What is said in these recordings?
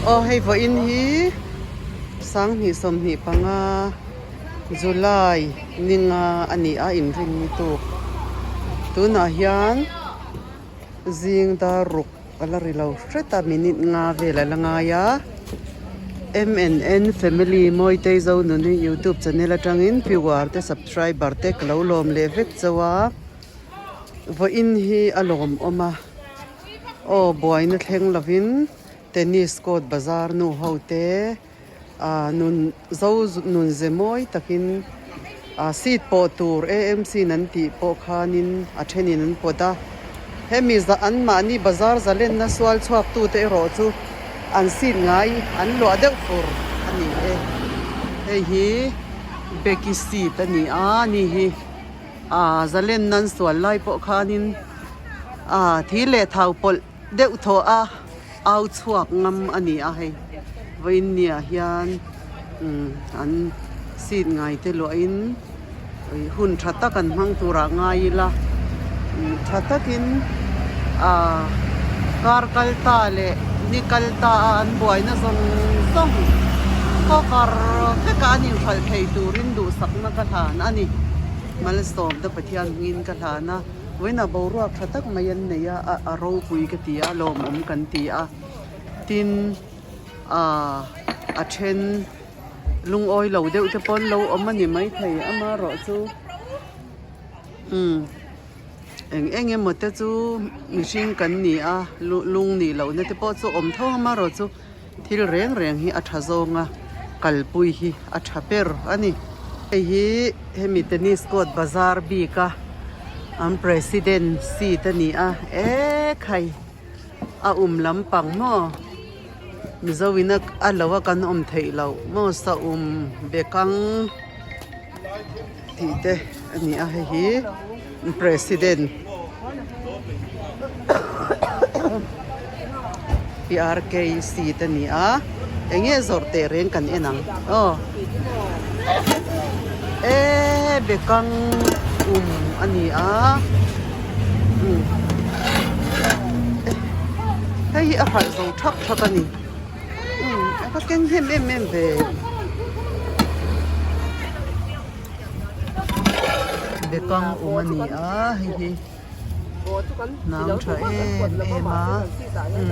Aw hei vawiin hi 2025 July ninga a ni a inrinni tuk. Tunah hian zing dar ruk a la ri lo hret a minute nga vel a la ngai a. MNN Family Mawitei Zonuni YouTube channel atangin viewer te subscriber te ka lo lawm leh vek chauh a. Vawiin hi a lawmawm a. Aw buaina thleng lovin tennis court bazar nu ho te ah nun zo nun ze mawi takin ah seat pawh tur AMC in an tih pawh khanin a thenin an pawt a hemi za an mahni bazar zalenna sual chhuak tute erawh chu an seat ngai an luah deuh fur a ni e hei hi Becky seat a ni a ani hi. Aaa zalen nan sual lai pawh khanin aaa thi leh thau pawlh deuh thaw a au chhuak ngam a ni a hei vawiin niah hian umm an seat ngai te luahin hun tha tak an hmang turah ngai ila umm tha takin aaa kar kal ta leh ni kal ta a an buaina zawng zawng cover vek a an inhralh thei turin duhsakna ka hlan a ni. Malsawmna Pathian hmingin ka hlan a, vawiinah boruak tha tak mai an nei a, a ropui ka ti a, lawmawm kan ti a. Tin, aaa a then lungawi lo deuh te pawh an lo awm a ni maithei amaherawhchu umm eng eng emaw te chu mihring kan ni a, lung nih lohna te pawh chu awm tho amaherawhchu. Thil reng reng hi a tha zawnga kalpui hi a tha ber a ni. Hei hi hemi tennis court bazar bik a an president seat a ni a ekhai a um lampang maw mizo in a lo a kan awm theih loh maw saum bekang tih te a ni a hei hi president PRK seat a ni a eng nge zawrh teh reng kan en ang aw e bekang um a ni a umm hei hi a hralh zo thak thak a ni umm a va keng hnem em em ve. Bekang um a ni a hei hi hnam tha em em a umm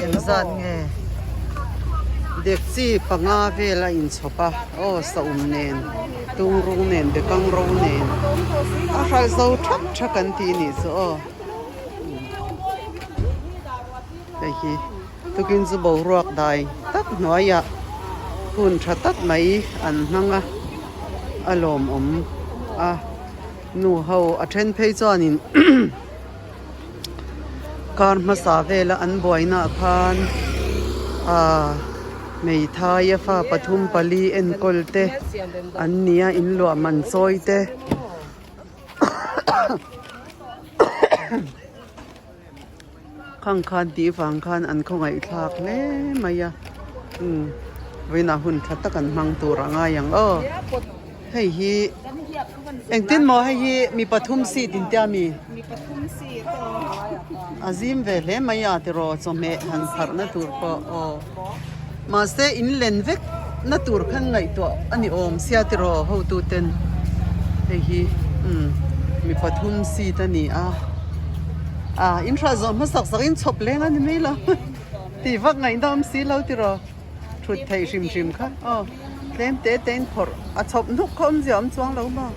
engzat nge dekchi panga vel a inchhawp a aw saum nen tungrung nen bekang ro nen a hralh zo thak thak an tih anih chu aw hei hi. Tukin chu boruak dai tak hnuaiah hun tha tak mai an hmang a, a lawmawm a, nu ho a then phei chuanin kar hmasa vela an buainaah khan aaa hmeithai a fa pathum pali enkawl te an ni a inluah man chawi te. Khang khan tih vang khan an khawngaih thlak hle mai a umm vawiinah hun tha tak an hmang tur a ngai ang aw hei hi engtin maw hei hi mi pathum seat in tia mi a zim ve hle mai a tiraw chawhmeh han pharh na tur pawh aw mahse in len vek na tur khan ngaihtuah a ni awm sia tiraw hotu ten hei hi umm mi pathum seat a ni a ah in hral zawh hmasak sak in chhawp leng a ni mai lo tih vak ngaihna awm si lo tiraw thut theih hrim hrim kha aw tlem te te in phawrh a chhawp hnuk kha awmzia awm chuang lo maw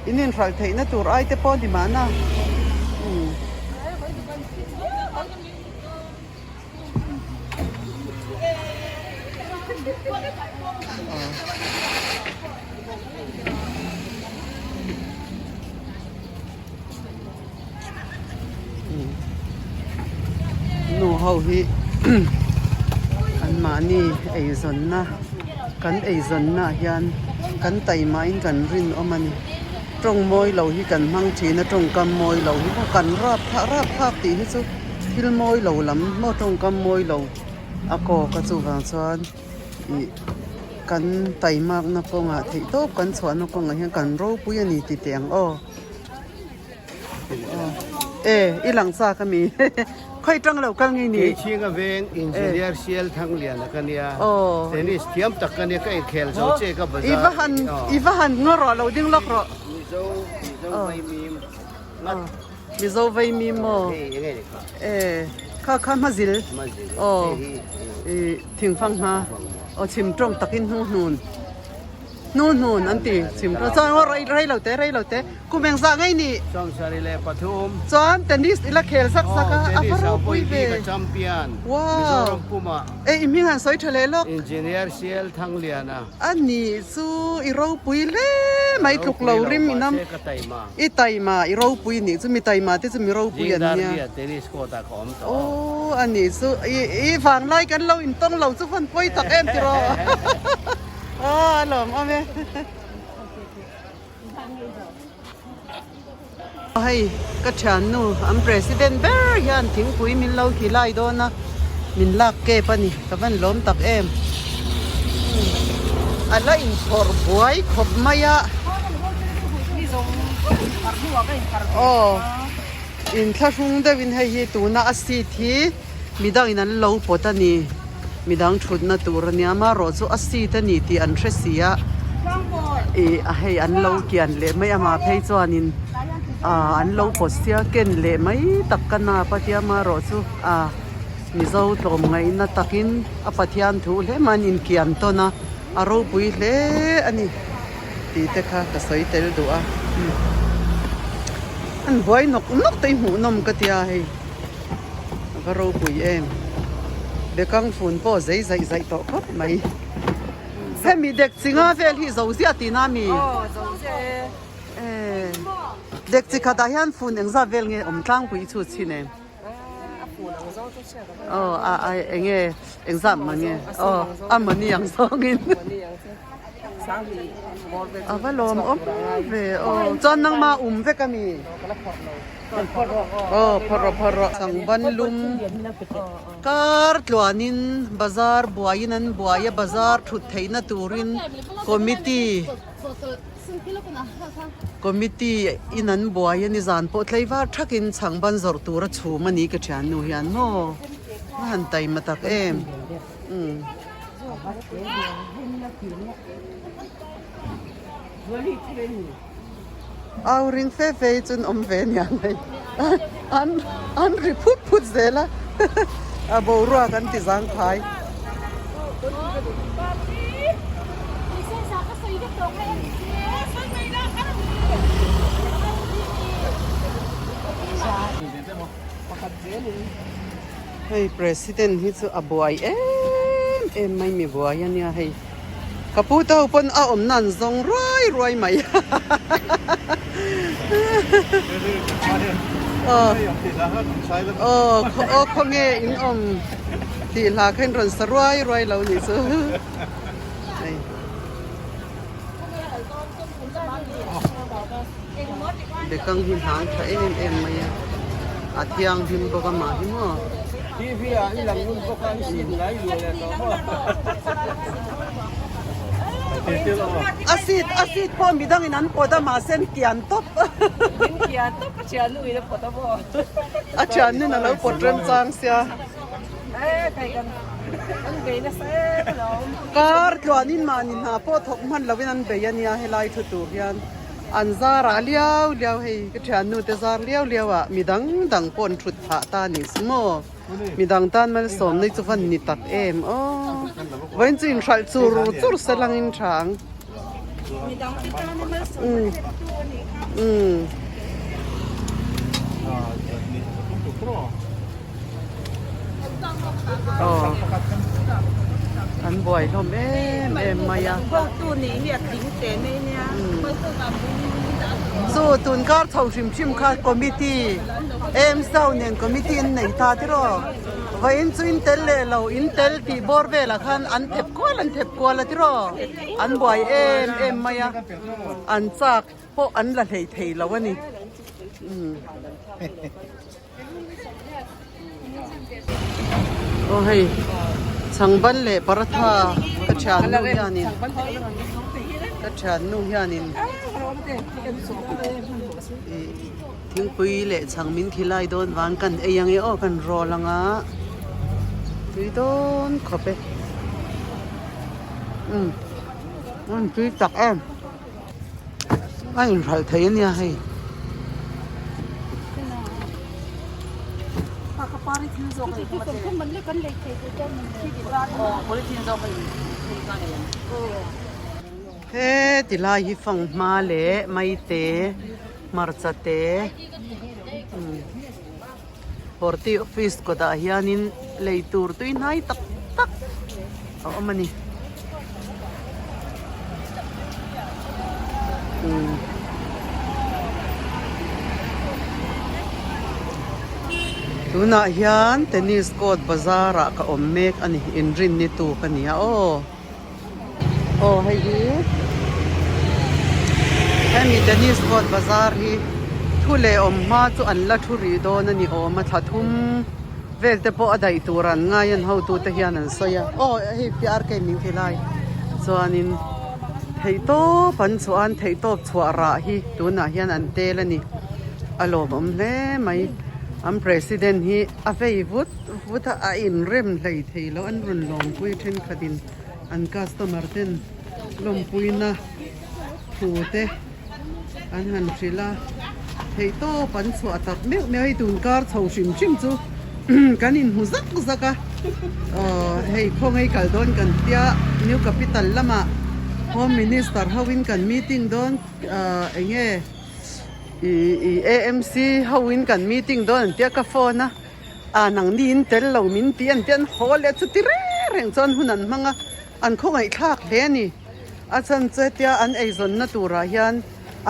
in inhralh theihna tur ai te pawh a ni mahna umm. Nu ho hi an mahni eizawnna kan eizawnna ah hian kan taima in kan rinawm a ni tawng mawi lo hi kan hmang thin a tawngkam mawi lo hi pawh kan rap phah rap phak tih hi chu thil mawi lo lam maw tawngkam mawi lo a kawk a chuvang chuan ih kan taimakna kawngah theih tawp kan chhuahna kawngah hian kan ropui a ni ti teh ang aw. E i lang chak a mi. Khawi tang lo kal ngei ni. Kei chhinga veng Engineer Sial Thangliana ka nia. Tennis thiam tak ka nia ka inkhel zo che ka bazar. I va han i va han ngaw rawh lo ding lawk rawh. Mizo Mizo vaimim ngat. Mizo vaimim maw. Hei enge ni kha. E kha kha hmazil. Hmazil. Aw i thingfang hma. Aw chhim tawng takin hnu hnun. Hnu hnun an ti chim tawh chuan aw rei rei lo te rei lo te kum eng zah ngei ni. 73. Chuan tennis ila khel zak zak a a va ropui ve. Ka champion. Wow. Mizoram puma. E i hming han sawi tha leh lawk. Engineer Sial Thangliana. A nih chu i ropui hle mai tluk lo rim i nam. Ka taima. I taima i ropui nih chu mi taima te chu mi ropui an nia. Zingdar tennis court ah ka awm tawh. Aw a nih chu i i vanglai kan lo intawng lo chu van pawi tak em tiraw. Aw a lawm awm e. Hei ka thiannu an president ber hian thingpui min lo khilai dawn a min lak kep a ni ka van lawm tak em. A la inphawrh buai khawp mai a. Aw inthlahrung deuhin hei hi tuna a seat hi. Midangin an lo pawt a ni. Midang thutna tur a nia amarawh chu a seat a ni tih an hre si a. Ih a hei an lo kian leh mai a mah phei chuanin ah an lo pawt sia ken leh mai tak ka nap a tia amarawh chu ah Mizo tlawmngaihna takin a Pathian thu hle mai an inkian tawn a a ropui hle a ni tih te kha ka sawi tel duh a. An buai nawk nawk te hi hmuhnawm ka tia hei. A va ropui em. Bekang fun pawh zei zaih zaih tawh khawp mai. Hemi dek chi nga vel hi zo ziah tihna a mi? Aw zo ziah e. E dek chi khatah hian fun engzat vel nge awm tlangpui chu chhin em? A fun ang zawng chu chhiat a va. Aw a a enge engzat mah nge? Aw a mawni ang zawngin. Mawni ang chu Sanghnih bawr vel chu A va lawm awm ve aw. Chuan nangma um vek a mi? Ka la phawrh lo. Aw phawrh rawh phawrh rawh changban lum kar tluanin bazar buaiin an buai a bazar thut theihna turin committee committee in an buai a nizan pawh tlaivar thakin changban zawrh tura chhum a ni ka thiannu hian maw a han taima tak em umm. Au ring fe fe hi chuan awm ve nia hei an an ri phut phut zel a a boruak an ti zang phai. Hei president hi chu a buai em em mai mi buai a nia hei. Ka pu te ho pawn a awmna an zawng ruai ruai mai aw aw aw khawnge in awm tih hla kha in rawn sa ruai ruai lo nih chu hei. Bekang hi hnang tha em em mai a a thianghlim bawk a mah hi maw. TV ah i lang ngun bawk a i sin ngai luai a tawh maw. A seat a seat pawh midang in an pawt a mahse an kian tawp. Min kian tawp a thian nu in a pawt a maw. A thian nun a lo pawt rem chang sia. Kar tluanin mahni hna pawh thawk hman lovin an bei a nia helai thu tur hian an zar ah liau liau hei ka thiannu te zar liau liau ah mi dang dang pawh an thut phah ta a nih chu maw mi dang tan malsawm nei chu van ni tak em aw vawiin chu inhralh chur chur se langin tha ang umm umm. Aw an buai hlawm em em mai a chu tun kar chho hrim hrim kha committee em zau nen committee an nei ta tiraw vawiin chu in tel leh lo in tel tih bawr velah khan an thep kual an thep kual a tiraw an buai em em mai a an chak pawh an la hlei thei lo a ni. Aw hei changban leh paratha ka thiannu hianin ka thiannu hianin ih Thingpui leh chhang min khilai dawn vang kan ei ang e aw kan rawl ang a tui dawn khawp e umm an tui tak em a inhralh thei ania hei. He ti lai hi fanghma leh maite hmarcha te Horti office kawtah hianin lei tur tui hnai tak tak a awm a ni. Tunah hian tennis court bazar ah ka awm mek a ni inrinni tuk a ni a aw. Aw hei hi hemi tennis court bazar hi thu leh awm hma chu an la thu rih dawn a ni awm a thla thum vel te pawh a daih tur an ngai an hotu te hian an sawi a aw hei P R K min ti lai chuanin theihtawp an chhuah a an theihtawp chhuah rah hi tunah hian an tel a ni a lawmawm hle mai an president hi a vei vut vut a a inrem hlei thei lo an rawn lawmpui thenkhatin an customer ten lawmpuina thu te an han hrilh a theihtawp an chhuah tak meuh meuh a hei tun kar chho hrim hrim chu kan inhmu zak zak a aw hei khawngaih kal dawn kan tia new capital lamah home minister ho in kan meeting dawn ah eng nge ih ih A_M_C ho in kan meeting dawn an tia ka phone a. A nangni in tel lo min ti an ti an haw leh chuti reng reng chuan hun an hmang a, an khawngaihthlak hle a ni. A chhan chu hetia an eizawnna turah hian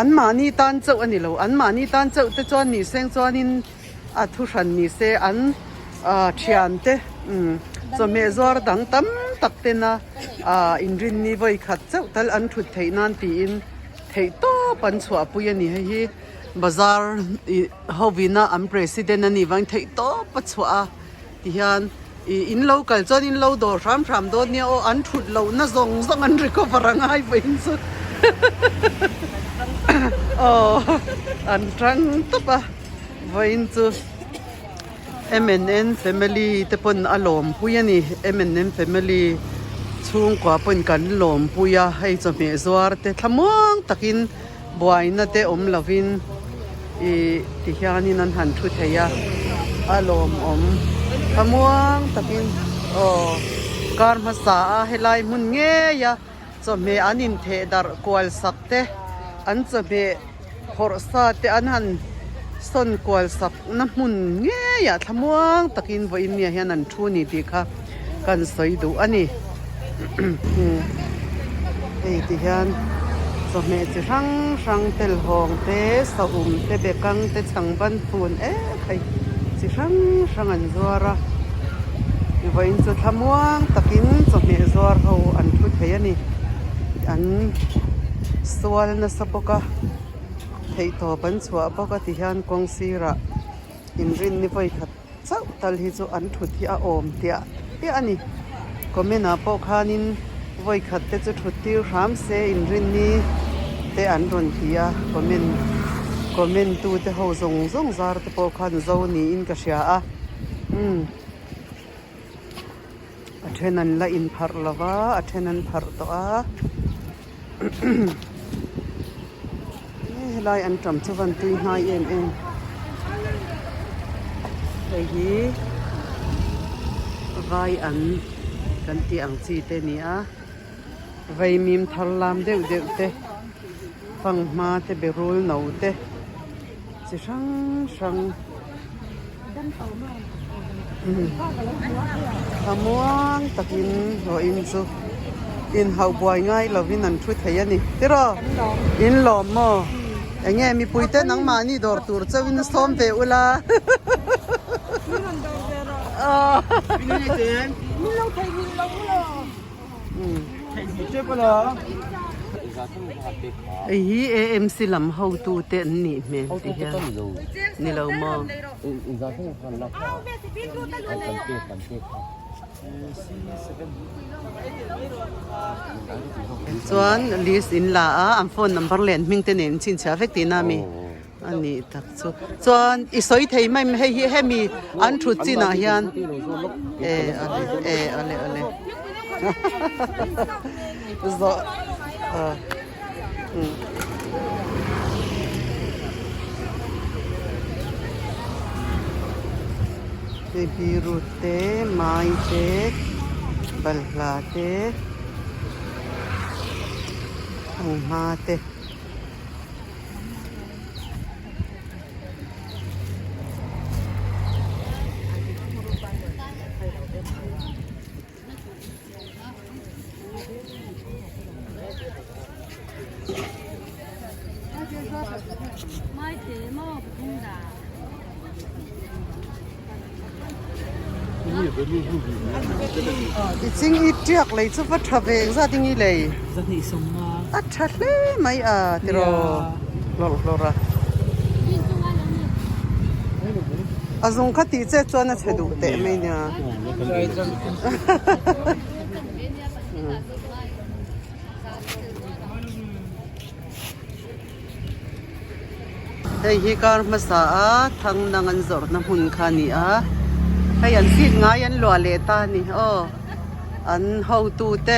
anmahni tan chauh a ni lo, anmahni tan chauh te chuan ni seng chuanin a thu hran ni se an thiante chawhmeh zuar dang tam tak tena inrinni vawi khat chauh tal an thut theih nan tiin theih tawp an chhuahpui a ni hei hi. Bazar ih hovina an president a nih vang theih tawp a chhuah a tihian ih in lo kal chuan in lo dawr hram hram dawn nia aw an thut loh na zawng zawng an recover a ngai vawiin chu aw an tang tawp a vawiin chu M and N family te pawn a lawmpui a ni M and N family chhungkua pawn kan lawmpui a hei chawhmeh zuar te thlamuang takin. Buaina te awm lovin ih ti hianin an han thu thei a, a lawmawm thlamuang takin aw kar hmasa a helai hmun ngei a chawhmeh an intheh darh kual sak te an chawhmeh phawrh sa te an han sawn kual sak na hmun ngei ah thlamuang takin vawiin mi ah hian an thu ni tih kha kan sawi duh a ni. Hei ti hian chawhmeh chi hrang hrang telhawng te saum te bekang te chhangban fun ek hei chi hrang hrang an zuar a vawiin chu thlamuang takin chawhmeh zuar ho an thu thei a ni an sual nasa bawk a theihtawp an chhuah bawk a ti hian kawng sirah inrinni vawi khat chauh tal hi chu an thut hi a awm tiah tiah a ni. Comment ah pawh khanin vawi khat te chu thut tir hram se inrinni te an rawn ti a, comment comment tu te ho zawng zawng zar te pawh khan zo niin ka hria a, umm a then an la inpharh lo va, a then an pharh tawh a Helai an ṭam chu van tui hnai em em. Hei hi vai an kan tih ang chi te a ni a, vaimim thar lam deuh deuh te, fanghma te, berul no te chi hrang hrang Thlamuang takin hlawhin chu inhauh buai ngai lovin an thu thei a ni. Tiraw? In lawm maw? Eng nge mipuite nangmahni dawr tur chauhin sawm ve ula. Hei hi AMC lam hotu te an nih hmel ti hian ni lo maw? Chuan list in la a an phone number leh an hming te nen in chhinchhiah vek tihna a mi? A nih tak chu. Chuan i sawi thei mai hei hi hemi an thut chinah hian e ale e ale ale zawh a umm. Hei beetroot te mai te balhla te fanghma te. I ching i tiak lei chu va tha ve engzat eng i lei? A tha hle mai a tiraw hlawrh hlawrh a. A zung kha tih che chuan a chhe duh teh mai nia. Hei hi kar hmasa a thang nang an zawrhna hmun kha a ni a hei an seat ngai an luah leh ta a ni aw an hotu te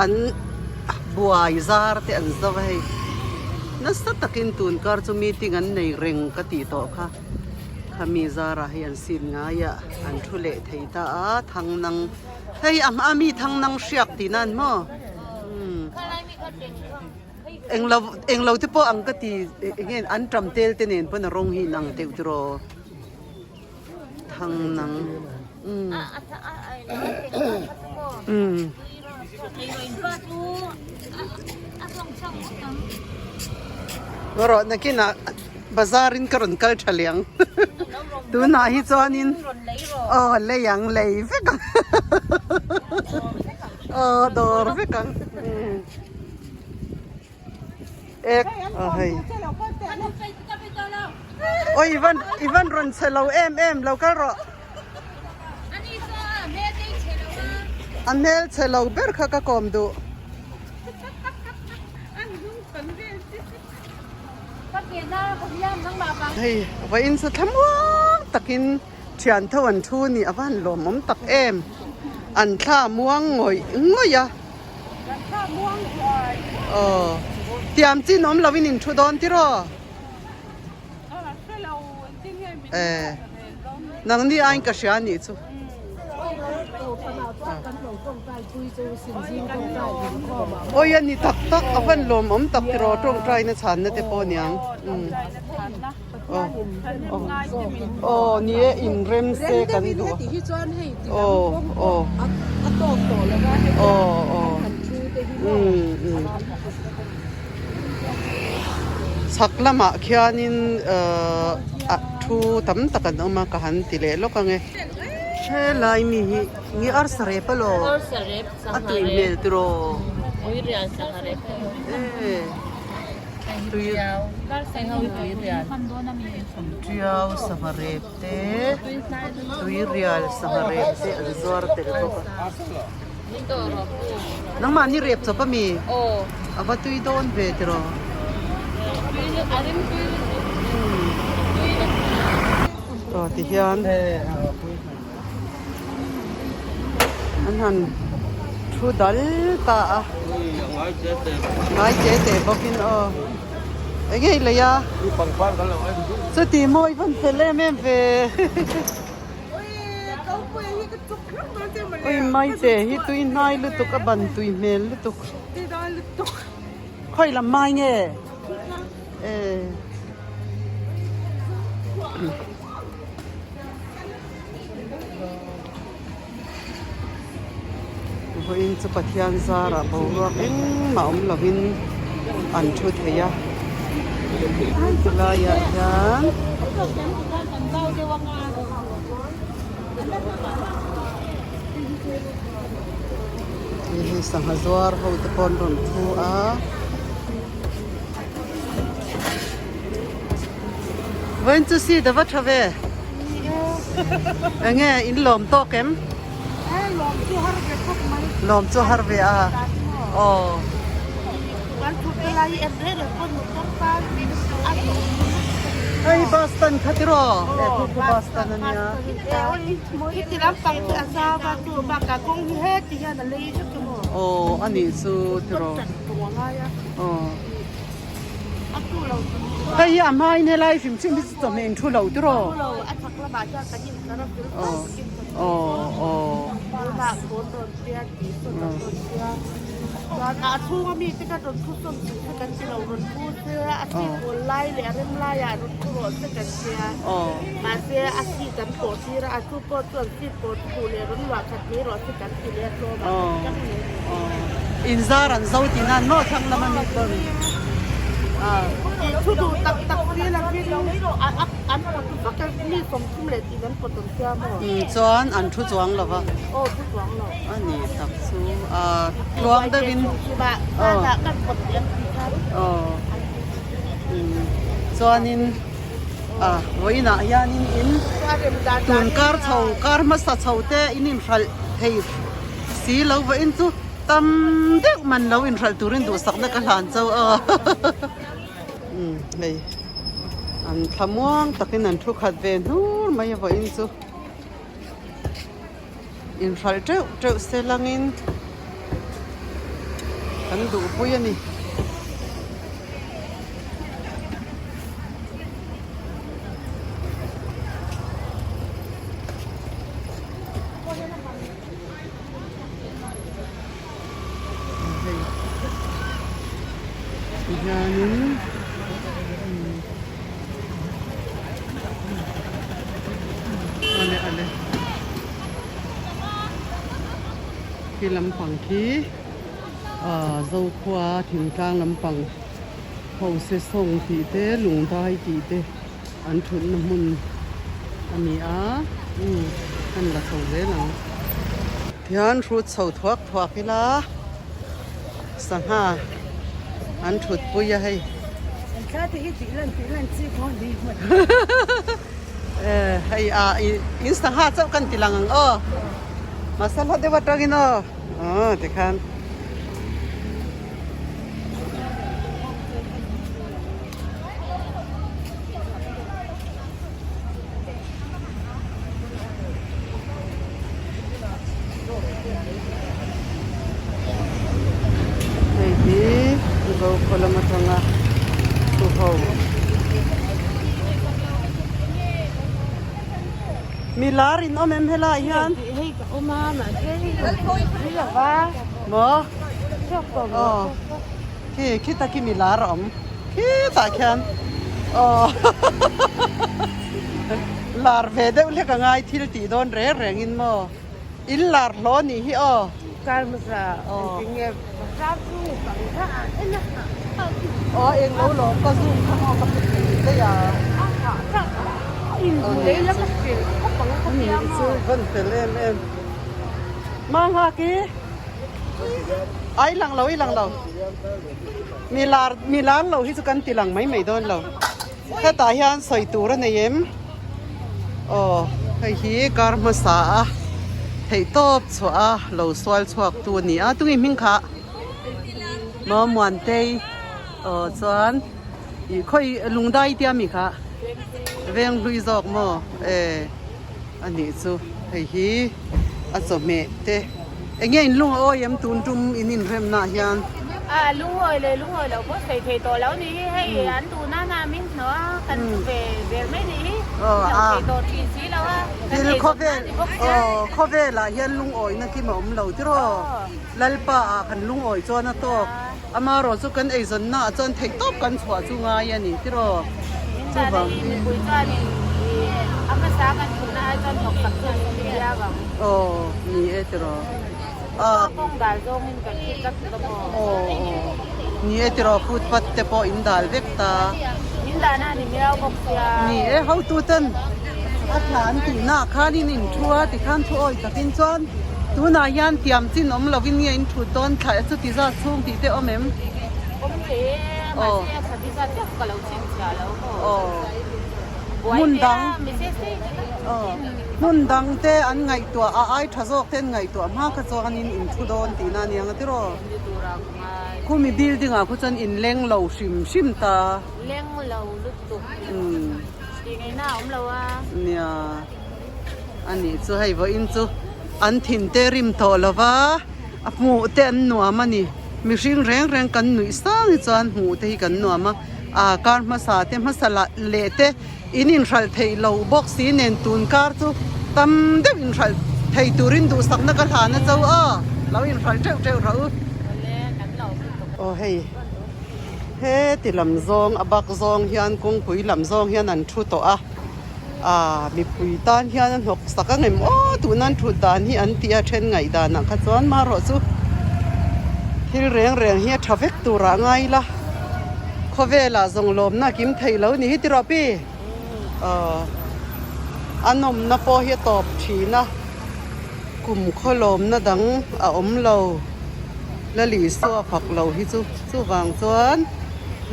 an buai zar te an zo a hei nasa takin tun kar chu meeting an nei reng ka tih tawh kha khami zarah hei an seat ngaiah an thu leh thei ta a thang nang hei a hma mi thang nang hriak tihna an maw umm. Englo englo te pawh ang ka ti eng an ṭam tel te nen pawn a rawng hi inang deuh tiraw thang nang umm umm. Rawh nakinah bazar in ka rawn kal tha leh ang tunah hi chuanin aw lei ang lei vek ang aw dawr vek ang. Ek a hei oi i van i van rawn chhe lo em em lo kal rawh a hmel chhe lo ber kha ka kawm duh hei vawiin chu thlamuang takin thian tho an thu a ni a van lawmawm tak em an thla muang ngawih ngawih a. Aw tiam chin awm lo in in thu dawn tiraw? Eh nangni aiin ka hria anih chu. Awi a ni tak tak a van lawm awm tak tiraw tawngtai na chhan na te pawh aniang. Aw ni e inrem se kan duh a aw aw aw aw umm chhak lamah khianin ahh a thu tam tak an awm a ka han ti leh lawk ang e helai mi hi nge arsa rep alaw a tui hmel tiraw e. Tiau sangha rep te tuirial sangha rep te an zuar tel bawk a nangmahni rep chawp ami a va tui dawn ve tiraw aw tihian an han thu dal ta a ngai che te bawkin aw eng nge i lei a chuti maw i van fel em em ve ui mai che hi tui hnai lutuk a ban tui hmel lutuk khawi lam mai nge e. Vawiin chu Pathian zarah boruak engmah awm lovin an thu thei a tilaiah hian hei hi sangha zuar ho te pawh an rawn thu a. Vawiin chu seat a va tha ve. Enge in lawm tawk em? Lawm chu har ve khawp mai. Lawm chu har ve a. Aw. Kan thut te lai hi em reng reng pawh motor tan a tawp. Hei bus stand kha tiraw? He khu khu bus stand a nia. Heti lampang chu a zau a chu bakah kawng hi heti hian a lei vek a maw? Aw a nih chu tiraw. Aw. Hei hi a hmain helai hrim hrim hi chu chawhmeh in thu lo tiraw? Aw aw aw. In zar an zo tih nan maw thlang lam ami pawn chuan an thu chuang lo va a ni tak chu a tluang deuh in aw chuanin a vawiinah hianin in tun kar chho kar hmasa chho te in inhralh thei si lo vawiin chu tam deuh man lo inhralh turin duhsakna ka hlan chauh a umm hei an thlamuang takin an thu khat ve hnur mai a vawiin chu. Inhralh teuh teuh se langin kan duhpui a ni. Hei tihianin ale ale khi lampang khi ah zokhua thingtlang lampang ho se sawng tih te lungdai tih te an thutna hmun a ni a umm kan la chho zel ang tihian hrut chho thuak thuak ila sangha an thut pui a hei hei a in sangha chauh kan ti lang ang aw masala deuh atangin aw aw tikhan. Hei hi Zokhaw lam atanga thu ho mi lar in awm em helai hian maw aw. Khi khita khi mi lar a awm khitah khian aw lar ve deuh hlek a ngai thil tih dawn reng reng in maw in lar hlawh a nih hi aw aw eng lo lawm ka zoom kha maw ka hmu thei daih a chu van fel em em Manghaki. Ai lang lo i lang lo. Mi lar mi lar lo hi chu kan ti lang mai mai dawn lo. Hetah hian sawi tur a nei em? Aw hei hi kar hmasa a theih tawp chhuah a lo sual chhuak tu a ni a tunge hming kha maw Muantei aw chuan ih khawi lungdai tia mi kha venghlui zawk maw e. A nih chu hei hi a chawhmeh te eng nge in lung a awi em tun tum in inremna ah hian. A lungawi leh lungawi loh pawh sawi thei tawh lo a nih hi hei an duh na na min hnawh a kan thu ve zel mai a nih hi lo thei tawh thin si lo a kan ei zawk na ni bawk sia. Aw khawvel ah hian lungawina kim a awm lo tiraw Lalpa ah kan lungawi chuan a tawk amarawh chu kan eizawnna ah chuan theih tawp kan chhuah chu ngai a ni tiraw. Min dan a hi mipui chuanin a hmasa kan thutna ai chuan thawk tak chuan kan inbiak ang. Aw ni e tiraw. A kawng dal zawngin kan thut tlat tlat a maw. Aw aw ni e tiraw footpath te pawh in dal vek ta. Min dan a ni miau bawk sia. Ni e hotu ten a thla an tihna ah khan in inthu a tikhan thu awi takin chuan tunah hian tiam chin awm lovin nge in thut dawn thla chuti zat chhung tih te awm em? Awm ve e mahse a thla ti zat deuh ka lo chhinchhiah lo maw. Aw hmun dang hmun dang te an ngaihtuah a ai tha zawk te an ngaihtuah hma kha chuanin in thu dawn tihna a niang a tiraw. Khumi building ah khu chuan in leng lo hrim hrim ta. Leng lo lutuk. Umm. Tih ngaihna a awm lo a. Nia, a nih chu hei vawiin chu an thin te rim tawh lo va, a hmuh te an nuam a ni. Mihring reng reng kan nuih sang hi chuan hmuh te hi kan nuam a, aa kar hmasa te hmasa lah leh te in inhralh theih lo bawk si nen tun kar chu tam deuh inhralh thei turin duhsakna ka hlan a cho a, lo inhralh teuh teuh rawh u. Aw hei. Heti lam zawng a bak zawng hian kawngpui lam zawng hian an thu tawh a, aaa mipui tan hian a hnawk sak ang em aw tuna an thut dan hi an tih a then ngaih danah kha chuan marawh chu thil reng reng hi a tha vek turah a ngai ila khawvelah zawng lawmna a kim thei lo ni hi tiraw pi aw a nawmna pawh hi a tawp thin a kum khaw lawmna dang a awm lo. La Lisua fak lo hi chu chuvang chuan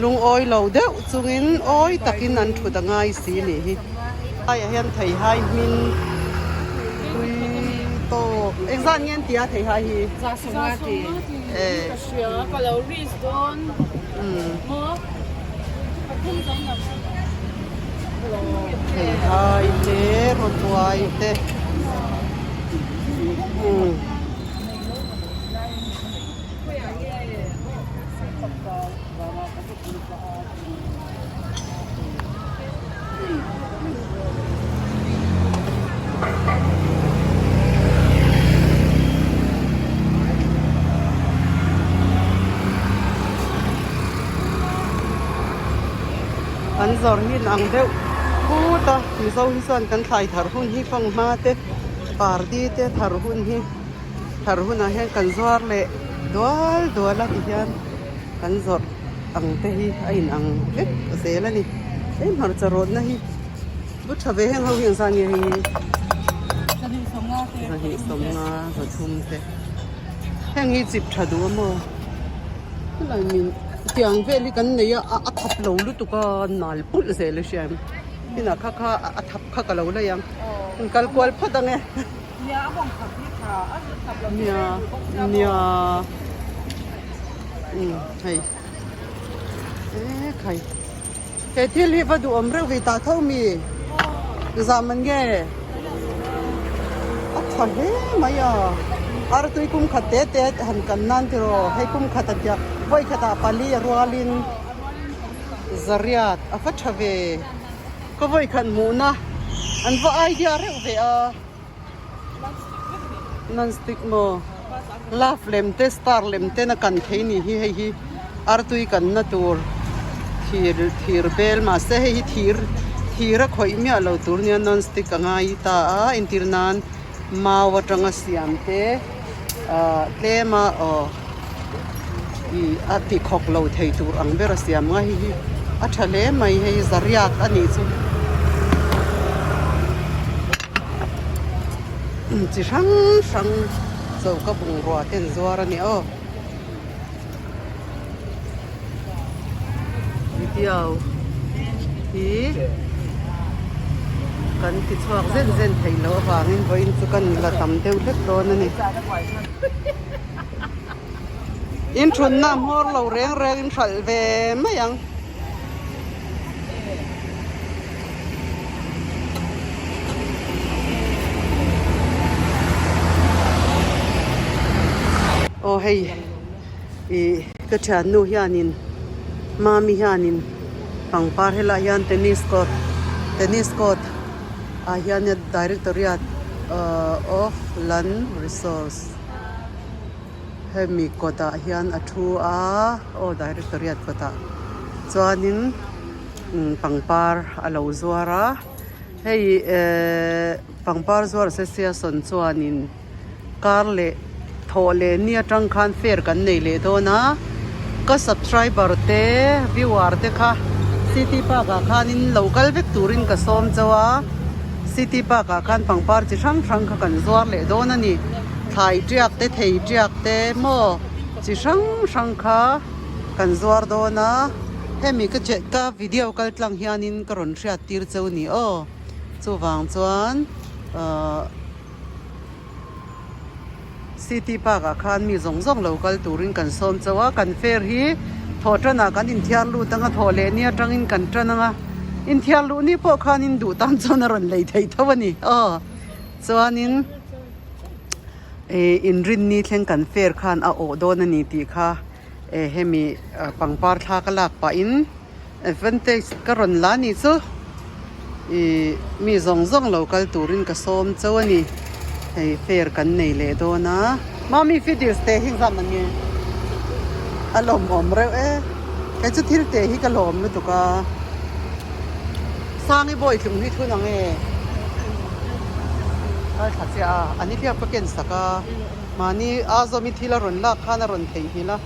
lungawi lo deuh chungin awi takin an thut a ngai si nih hi. Haiah hian theihai hmin tui tawk engzat nge an ti a theihai hi? Theihai te rawtuai te umm. An zawrh hi inang deuh phut a mizo hi chuan kan thlai thar hun hi fanghma te pardi te thar hun hi. Thar hunah hian kan zuar leh dual dual a tihian kan zawrh ang te hi a in ang vek zel a ni. Hei hmarcha rawtna hi bu tha ve heng ho hi engzah nge hei zahnih sawmnga zathum te heng hi chip tha duh a maw helai min tiang vel hi kan nei a a thap lo lutuk a nal pulh zel a hria em inah kha kha a thap kha ka lo lei ang kal kual phawt ang e. Nia nia umm hei e khai he thil hi va duhawm reuh ve tah tho mi zam an nge a tha hle mai a artui kum khat te te han kan nan tiraw hei kum khat a tia vawi khatah pali a rualin zariat a va tha ve. Ka vawi khat hmuhna an va idea reuh ve a non stick maw love lem te star lem ten a kan thei ni hi hei hi artui kanna tur thir thir bel mahse hei hi thir thir a khawih miah lo tur nia non stick a ngai ta a entir nan mau atanga siam te ah tlem a aw ih a ti khawk lo thei tur ang ber a siam nga hei hi a tha hle mai hei zariat a nih chu chi hrang hrang choka bungrua te an zuar a ni aw video hi kan ti chhuak zen zen theih loh avangin vawiin chu kan la tam deuh hlek dawn a ni. In thunna hmawr lo reng reng in hralh ve mai ang. Aw hei ih ka thiannu hianin mami hianin pangpar helaiah hian tennis court tennis court ah hian directoriate of land resource hemi kawtah hian a thu a aw directoriate kawtah chuanin pangpar a lo zuar a hei ehh pangpar zuar association chuanin kar leh thawh leh ni atang khan fair kan nei leh dawn a ka subscriber te viewer te kha city park ah khanin lo kal vek turin ka sawm chauh a city park ah khan pangpar chi hrang hrang kha kan zuar leh dawn a ni thlai tiak te thei tiak te maw chi hrang hrang kha kan zuar dawn a hemi ka che ka video kal tlang hianin ka rawn hriat tir cheu ni aw chuvang chuan ahh. City Park ah khan mi zawng zawng lo kal turin kan sawm chauh a, kan fair hi thawh tanah kan inthiar lut anga thawh leh ni atangin kan tan anga. Inthiar luh ni pawh khanin duh tan chuan a rawn lei thei tho a ni aw. Chuanin ih inrinni thleng kan fair khan a awh dawn a ni tih kha eh hemi pangpar thla ka lak pahin advantage ka rawn la ni chu ih mi zawng zawng lo kal turin ka sawm chauh a ni. Hei fair kan nei leh dawn a. Mami fiddles te hi zam ang nge? A lawmawm reuh e. Kei chu thil te hi ka lawm lutuk a. Sangi bawi tlung hi thun ang e. Kal thla chiah a, a ni hliap ka ken sak a. Mahni a zawmi thil a rawn lak khan a rawn theihnghilh a.